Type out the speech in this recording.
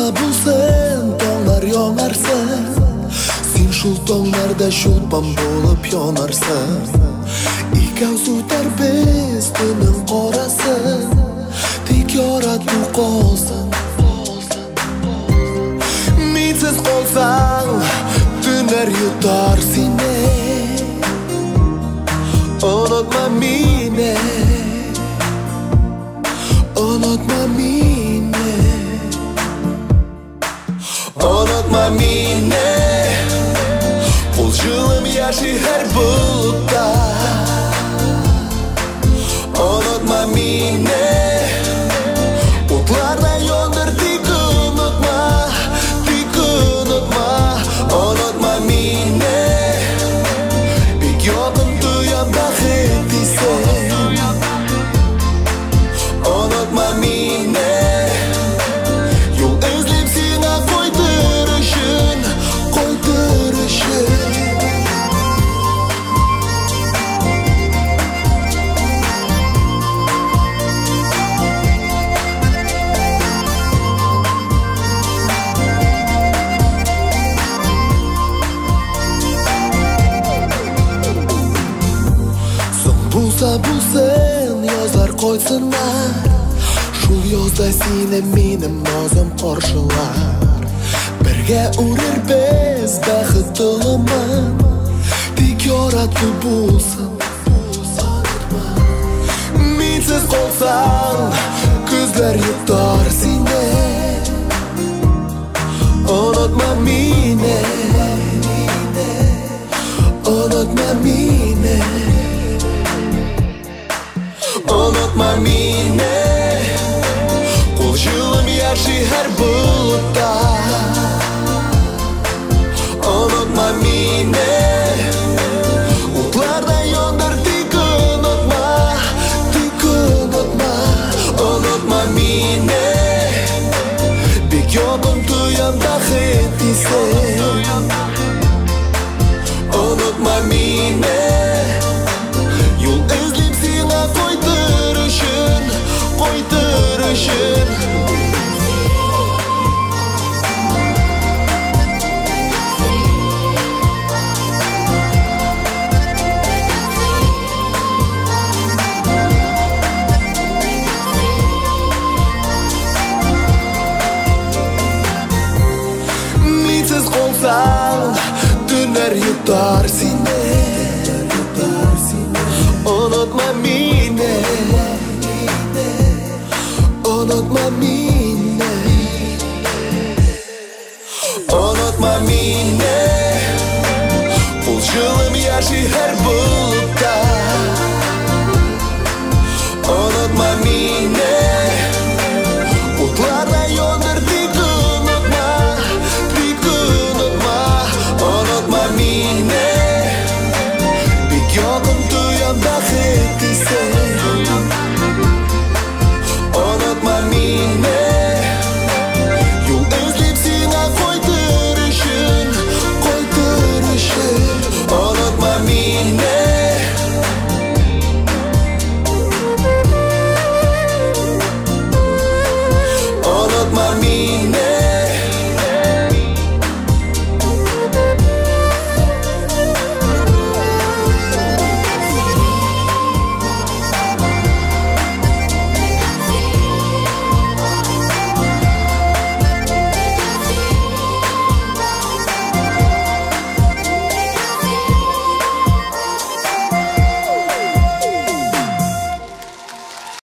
булса булсын, таңнар яңарсын. Син шул таңнарда чулпан булып янарсың. Икәү сүтәрбез төннең карасын, тик ярату калсын. Минсез калсаң, төннәр йотар сине. Онытма мине, онытма мине, онытма мине. Кул җылым яши һәр болытта. Онытма мине, утларда яндыр, тик онытма, тик онытма. Онытма мине, бик якын тоям бәхет исен. Онытма мине, юл эзлим сиңа кайтыр өчен, кайтыр өчен. Булса булсын, язлар кайтсыннар. Шул язда сине минем назым каршылар. Бергә үрербез бәхет толымын, тик ярату булсын. Минсез калсаң, күзләр йотар сине. Онытма мине, онытма мине. Онытма мине, кул җылым яши һәр болытта. Онытма мине, утларда яндыр, тик онытма, тик онытма. Онытма мине, бик якын тоям бәхет исен. Онытма мине, юл эзлим сиңа кайтыр өчен, кайтыр өчен. Минсез калсаң, төннәр йотар сине. Онытма мине, онытма мине, онытма мине. Кул җылым яши һәр болытта.